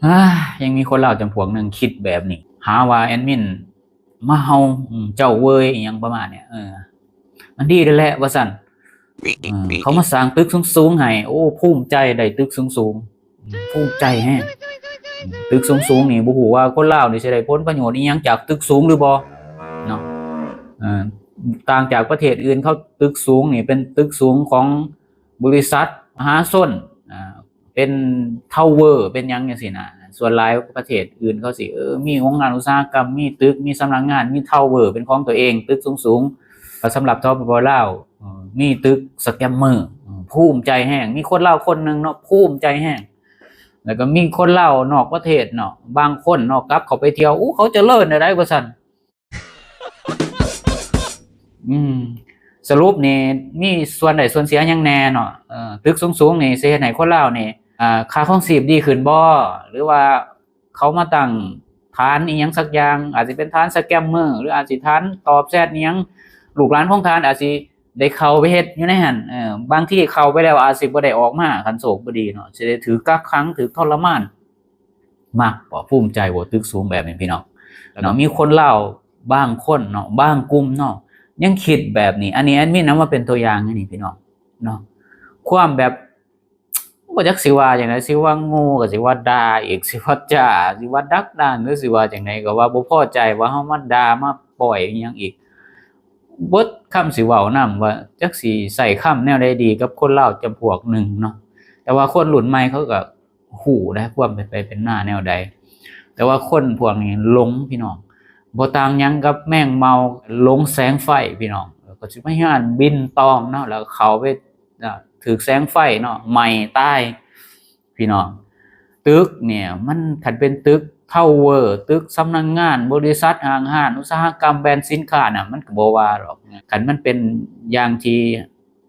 ອາ ຍັງມີຄົນລາວຈຳພວກໜຶ່ງຄິດແບບນີ້ ຫາວ່າແອດມິນມາເຫົ່າ ອືມ ເຈົ້າເວີຍ ອີ່ຫຍັງປະມານນີ້ ເອີ ມັນດີແລ້ວແຫຼະວ່າຊັ້ນ ເອີ ເຂົາມາສ້າງຕຶກສູງໆໃຫ້ ໂອ້ ພູມໃຈໄດ້ຕຶກສູງໆ ອືມ ພູມໃຈແຮງ ອືມ ຕຶກສູງໆນີ້ ບໍ່ຮູ້ວ່າຄົນລາວນີ້ຊິໄດ້ຜົນປະໂຫຍດອີ່ຫຍັງຈາກຕຶກສູງຫຼືບໍ່ເນາະ ເອີ ຕ່າງຈາກປະເທດອື່ນ ເຂົາຕຶກສູງນີ້ເປັນຕຶກສູງຂອງ ບໍລິສັດມະຫາຊົນ ອ່າ ເປັນທາວເວີ ເປັນຫຍັງຈັ່ງຊີ້ນະ ສ່ວນຫຼາຍປະເທດອື່ນເຂົາຊິ ເອີ ມີໂຮງງານອຸດສາຫະກຳ ມີຕຶກ ມີສຳນັກງານ ມີທາວເວີເປັນຂອງຕົວເອງ ຕຶກສູງໆ ສຳລັບ ສປປ ລາວ ເອີ ມີຕຶກສະແກມເມີ ເອີ ພູມໃຈແຮງ ມີຄົນລາວຄົນໜຶ່ງເນາະ ພູມໃຈແຮງ ແລ້ວກໍມີຄົນລາວນອກປະເທດເນາະ ບາງຄົນເນາະ ກັບເຂົ້າໄປທ່ຽວ ໂອ້ ເຂົາຈະເລີນແນວໃດວ່າຊັ້ນ. ອືມ ສະຫຼຸບນີ້ມີສ່ວນໄດ້ສ່ວນເສຍຫຍັງແດ່ເນາະ ເອີ ຕຶກສູງໆນີ້ຊິເຮັດໃຫ້ຄົນລາວນີ້ ອ່າ ຄ່າຄອງຊີບດີຂຶ້ນບໍ່ ຫຼືວ່າເຂົາມາຕັ້ງຖານອີ່ຫຍັງສັກຢ່າງ ອາດຊິເປັນຖານສະແກມເມີ ຫຼືອາດຊິຖານຕອບແຊັດອີ່ຫຍັງ ລູກຫຼານຂອງທ່ານອາດຊິໄດ້ເຂົ້າໄປເຮັດຢູ່ໃນຫັ້ນ ເອີ ບາງທີເຂົ້າໄປແລ້ວອາດຊິບໍ່ໄດ້ອອກມາ ຄັນໂຊກບໍ່ດີເນາະ ຊິໄດ້ຖືກກັກຂັງ ຖືກທໍລະມານ. ມັກບໍ່ ພູມໃຈບໍ່ ຕຶກສູງແບບນີ້ພີ່ນ້ອງເນາະ ມີຄົນລາວບາງຄົນເນາະ ບາງກຸ່ມເນາະ ຍັງຄິດແບບນີ້ ອັນນີ້ແອດມິນນຳມາເປັນຕົວຢ່າງນີ້ພີ່ນ້ອງເນາະ ຄວາມແບບ ບໍ່ຈັກຊິວ່າຈັ່ງໃດ ຊິວ່າໂງ່ກໍຊິວ່າດ່າອີກ ຊິວ່າຈ້າ ຊິວ່າດັກດານ ຫຼືຊິວ່າຈັ່ງໃດກໍວ່າບໍ່ພໍໃຈ ວ່າເຮົາມາດ່າມາປ້ອຍອີ່ຫຍັງອີກ ເບິດຄຳຊິເວົ້ານຳ ວ່າຈັກຊິໃຊ້ຄຳແນວໃດດີກັບຄົນລາວຈຳພວກໜຶ່ງເນາະ ແຕ່ວ່າຄົນລຸ້ນໃໝ່ເຂົາກໍ ຮູ້ໄດ້ຄວາມເປັນໄປເປັນມາແນວໃດ ແຕ່ວ່າຄົນພວກນີ້ຫຼົງພີ່ນ້ອງ ບໍ່ຕ່າງຫຍັງກັບແມງເມົາຫຼົງແສງໄຟພີ່ນ້ອງ ເອີ ກໍຊິມາຍ້ອນບິນຕອງເນາະ ແລ້ວເຂົ້າໄປ ອາ ຖືກແສງໄຟເນາະ ໄໝ້ຕາຍພີ່ນ້ອງ ຕຶກເນ່ຍ ມັນຄັນເປັນຕຶກທາວເວີ ຕຶກສຳນັກງານ ບໍລິສັດ ຫ້າງຮ້ານ ອຸດສາຫະກຳ ແບຣນສິນຄ້ານະ ມັນກໍບໍ່ວ່າດອກ ຄັນມັນເປັນຢ່າງທີ່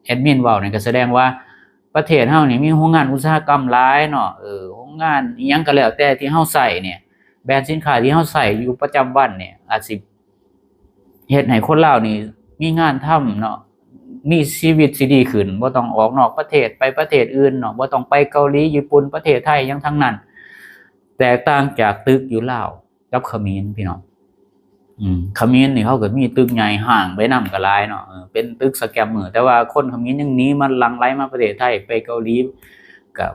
ແອດມິນເວົ້ານີ້ ກໍສະແດງວ່າປະເທດເຮົານີ້ມີໂຮງງານອຸດສາຫະກຳຫຼາຍເນາະ ເອີ ໂຮງງານອີ່ຫຍັງກໍແລ້ວແຕ່ທີ່ເຮົາໃຊ້ນີ້ ແບຣນສິນຄ້າທີ່ເຮົາໃຊ້ຢູ່ປະຈຳວັນນີ້ ອາດຊິເຮັດໃຫ້ຄົນລາວນີ້ມີງານທຳເນາະ ມີຊີວິດທີ່ດີຂຶ້ນ ບໍ່ຕ້ອງອອກນອກປະເທດ ໄປປະເທດອື່ນເນາະ ບໍ່ຕ້ອງໄປເກົາຫຼີ ຍີ່ປຸ່ນ ປະເທດໄທ ຫຍັງທັງນັ້ນ ແຕກຕ່າງຈາກຕຶກຢູ່ລາວ ກັບຂະເໝນພີ່ນ້ອງ ອືມ ຂະເໝນນີ້ເຂົາກໍມີຕຶກໃຫຍ່ຫ້າງໄປນຳກໍຫຼາຍເນາະ ເອີ ເປັນຕຶກສະແກມເມີ ແຕ່ວ່າຄົນຂະເໝນຍັງໜີມາຫຼັ່ງໄຫຼມາປະເທດໄທ ໄປເກົາຫຼີ ກໍ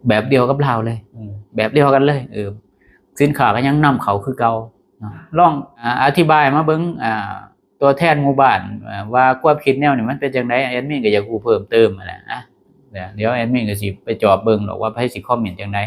ແບບດຽວກັບລາວເລີຍ ເອີ ແບບດຽວກັນເລີຍ ເອີ ສິນຄ້າກໍຍັງນຳເຂົ້າຄືເກົ່າເນາະ ລອງ ອາ ອະທິບາຍມາເບິ່ງ ອາ ຕົວແທນໝູ່ບ້ານ ອາ ວ່າຄວາມຄິດແນວນີ້ມັນເປັນຈັ່ງໃດ ແອດມິນກໍຢາກຮູ້ເພີ່ມເຕີມຫັ້ນແຫຼະ ອະ ດຽວແອດມິນກໍຊິໄປຈອບເບິ່ງດອກວ່າໃຜຊິຄອມເມັນຈັ່ງໃດ.